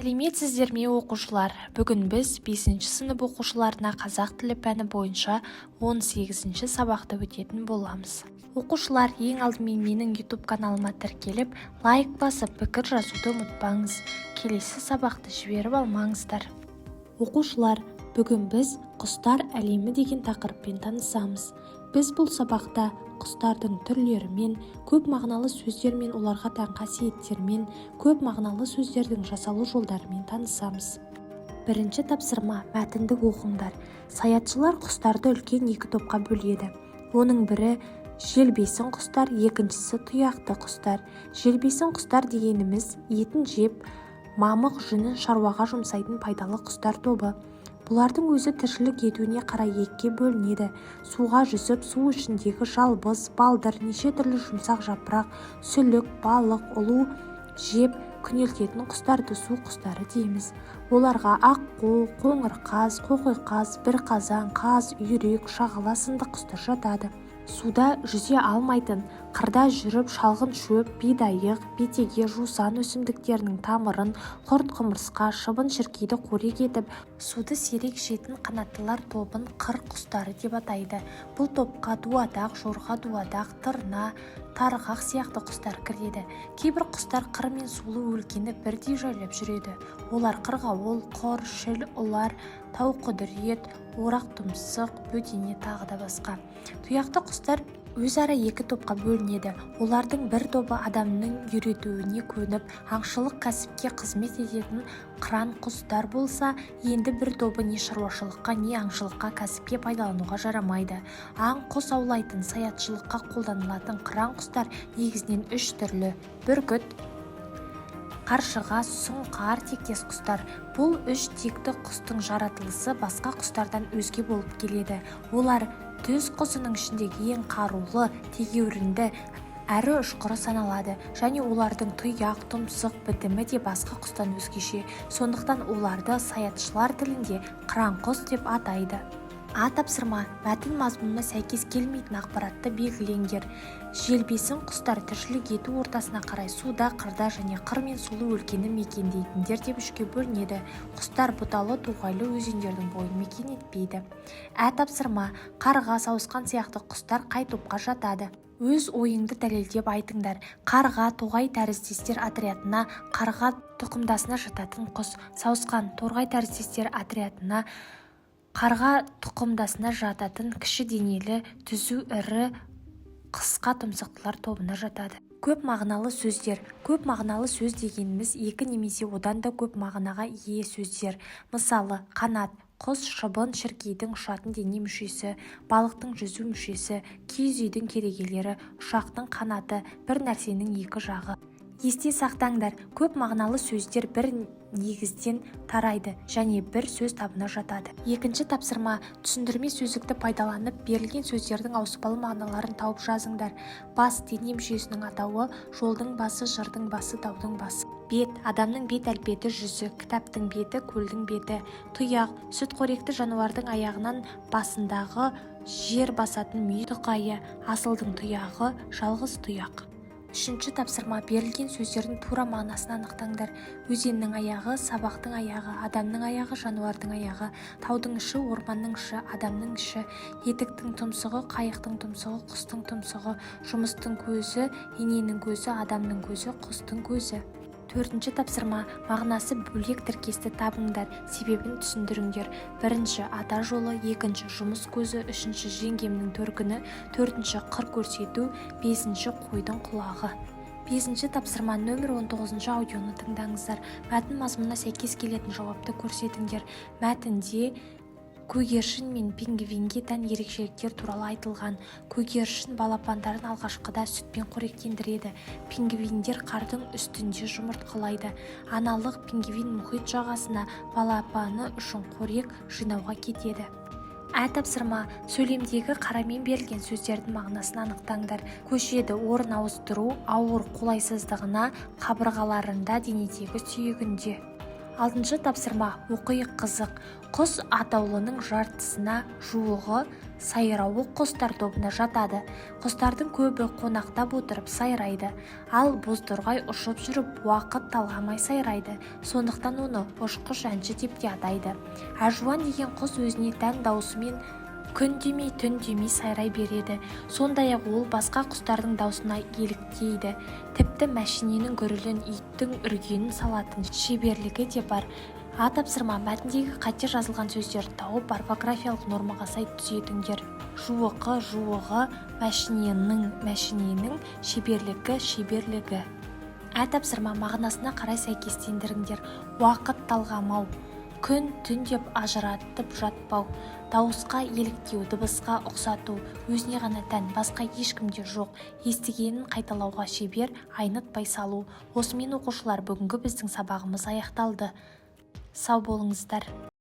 Сәлеметсіздер ме, оқушылар! Бүгін біз бесінші сынып оқушыларына қазақ тілі пәні бойынша 18-ші сабақты өтетін боламыз. Оқушылар, ең алдымен менің YouTube каналыма тіркеліп, лайк басып, пікір жазуды ұмытпаңыз. Келесі сабақты жіберіп алмаңыздар. Оқушылар, бүгін біз «Құстар әлемі» деген тақырыппен танысамыз. Біз бұл сабақта құстардың түрлерімен, көп мағыналы сөздер мен оларға тән қасиеттермен, көп мағыналы сөздердің жасалу жолдарымен танысамыз. Бірінші тапсырма: мәтінді оқыңдар. Саятшылар құстарды үлкен екі топқа бөледі. Оның бірі – желбесін құстар, екіншісі – тұяқты құстар. Желбесін құстар дегеніміз – етін жеп, мамық жүнін шаруаға жұмсайтын пайдалы құстар тобы. Бұлардың өзі тіршілік етуіне қарай екіге бөлінеді: суға жүзіп, су ішіндегі жалбыз, балдыр, неше түрлі жұмсақ жапырақ, сүлік, балық, ұлу жеп күнелтетін құстарды су құстары дейміз. Оларға аққу, қоңыр қаз, қоқи қаз, бірқазан қаз, үйрек, шағала сынды құстар жатады. Суда жүзе алмайтын, қырда жүріп шалғын шөп, бидайық, бетеге, жусан өсімдіктерінің тамырын, құрт-құмырсқа, шыбын-шіркейді қорек етіп, суды сирек ішетін қанаттылар тобын қыр құстары деп атайды. Бұл топқа дуадақ, жорға дуадақ, тырна, тарғақ сияқты құстар кіреді. Кейбір құстар қыр мен сулы өлкені бірдей жайлап жүреді. Олар: қырғауыл, құр, шіл, ұлар, тауқұдірет, орақтұмсық, бөдене, тағы да басқа. Тұяқты құстар өзара екі топқа бөлінеді. Олардың бір тобы адамның үйретуіне көніп, аңшылық кәсіпке қызмет ететін қыран құстар болса, енді бір тобы не шаруашылыққа, не аңшылыққа, кәсіпке пайдалануға жарамайды. Аң, құс аулайтын, саятшылыққа қолданылатын қыран құстар негізінен үш түрлі: бүркіт, қаршыға, сұңқар тектес құстар. Бұл үш текті құстың жаратылысы басқа құстардан өзге болып келеді. Олар түз құсының ішіндегі ең қарулы, тегеурінді әрі ұшқыры саналады және олардың тұяқ, тұмсық бітімі де басқа құстан өзгеше. Сондықтан оларды саятшылар тілінде қыран құс деп атайды. А тапсырма: мәтін мазмұнына сәйкес келмейтін ақпаратты белгілеңдер. Желбесін құстар тіршілік ету ортасына қарай суда, қырда және қыр мен сулы өлкені мекендейтіндер деп үшке бөлінеді. Құстар бұталы, тоғайлы өзендердің бойын мекен етпейді. Ә тапсырма: қарға, сауысқан сияқты құстар қай топқа жатады? Өз ойыңды дәлелдеп айтыңдар. Қарға – торғай тәріздестер отрядына, қарға тұқымдасына жататын құс. Сауысқан – торғай тәріздестер отрядына, қарға тұқымдасына жататын кіші денелі, түзу, ірі, қысқа тұмсықтылар тобына жатады. Көп мағыналы сөздер. Көп мағыналы сөз дегеніміз – екі немесе одан да көп мағынаға ие сөздер. Мысалы, қанат – құс, шыбын-шіркейдің ұшатын дене мүшесі, балықтың жүзу мүшесі, киіз үйдің керегелері, ұшақтың қанаты, бір нәрсенің екі жағы. Есте сақтаңдар, көп мағыналы сөздер бір негізден тарайды және бір сөз табына жатады. Екінші тапсырма: түсіндірме сөздікті пайдаланып, берілген сөздердің ауыспалы мағыналарын тауып жазыңдар. Бас – дене мүшесінің атауы, жолдың басы, жырдың басы, таудың басы. Бет – адамның бет әлпеті, жүзі, кітаптың беті, көлдің беті. Тұяқ – сүтқоректі жануардың аяғынан басындағы жер басатын мүйіз тұқайы, асылдың тұяғы, жалғыз тұяқ. Үшінші тапсырма: берілген сөздердің тура мағынасын анықтаңдар. Өзеннің аяғы – сабақтың аяғы, адамның аяғы – жануардың аяғы, таудың іші – орманның іші, адамның іші, етіктің тұмсығы – қайықтың тұмсығы, құстың тұмсығы, жұмыстың көзі – иненің көзі, адамның көзі – құстың көзі. Төртінші тапсырма: мағынасы бөлек тіркесті табыңдар, себебін түсіндіріңдер. Бірінші – ата жолы, екінші – жұмыс көзі, үшінші – жеңгемнің төркіні, төртінші – қыр көрсету, бесінші – қойдың құлағы. Бесінші тапсырма: нөмір 19-шы аудионы тыңдаңыздар. Мәтін мазмұнына сәйкес келетін жауапты көрсетіңдер. Мәтінде көгершін мен пингвинге тән ерекшеліктер туралы айтылған. Көгершін балапандарын алғашқыда сүтпен қоректендіреді. Пингвиндер қардың үстінде жұмыртқалайды. Аналық пингвин мұхит жағасына балапаны үшін қорек жинауға кетеді. Ә тапсырма: сөйлемдегі қарамен берілген сөздердің мағынасын анықтаңдар. Көшеді – орын ауыстыру, ауыр, қолайсыздығына, қабырғаларында – денедегі сүйегінде. Алтыншы тапсырма. Оқиық, қызық. Құс атаулының жартысына жуығы сайрауық құстар тобына жатады. Құстардың көбі қонақтап отырып сайрайды. Ал бозторғай ұшып жүріп, уақыт талғамай сайрайды. Сондықтан оны ұшқыш әнші деп те атайды. Әжуан деген құс өзіне тән даусымен күн демей, түн демей сайрай береді. Сондай-ақ ол басқа құстардың даусына еліктейді. Тіпті мәшиненің гүрілін, иттің үргенін салатын шеберлігі де бар. А тапсырма. Мәтіндегі қате жазылған сөздерді тауып, орфографиялық нормаға сай түзетіңдер. Жуықы, жуығы, мәшиненің, мәшиненің, шеберлігі, шеберлігі. Ә тапсырма. Мағынасына қарай сәйкестендіріңдер. Уақыт талғамау, күн, түн деп ажыратып жатпау, дауысқа еліктеу, дыбысқа ұқсату, өзіне ғана тән, басқа ешкімде жоқ, естігенін қайталауға шебер, айнытпай салу. Осымен, оқушылар, бүгінгі біздің сабағымыз аяқталды. Сау болыңыздар.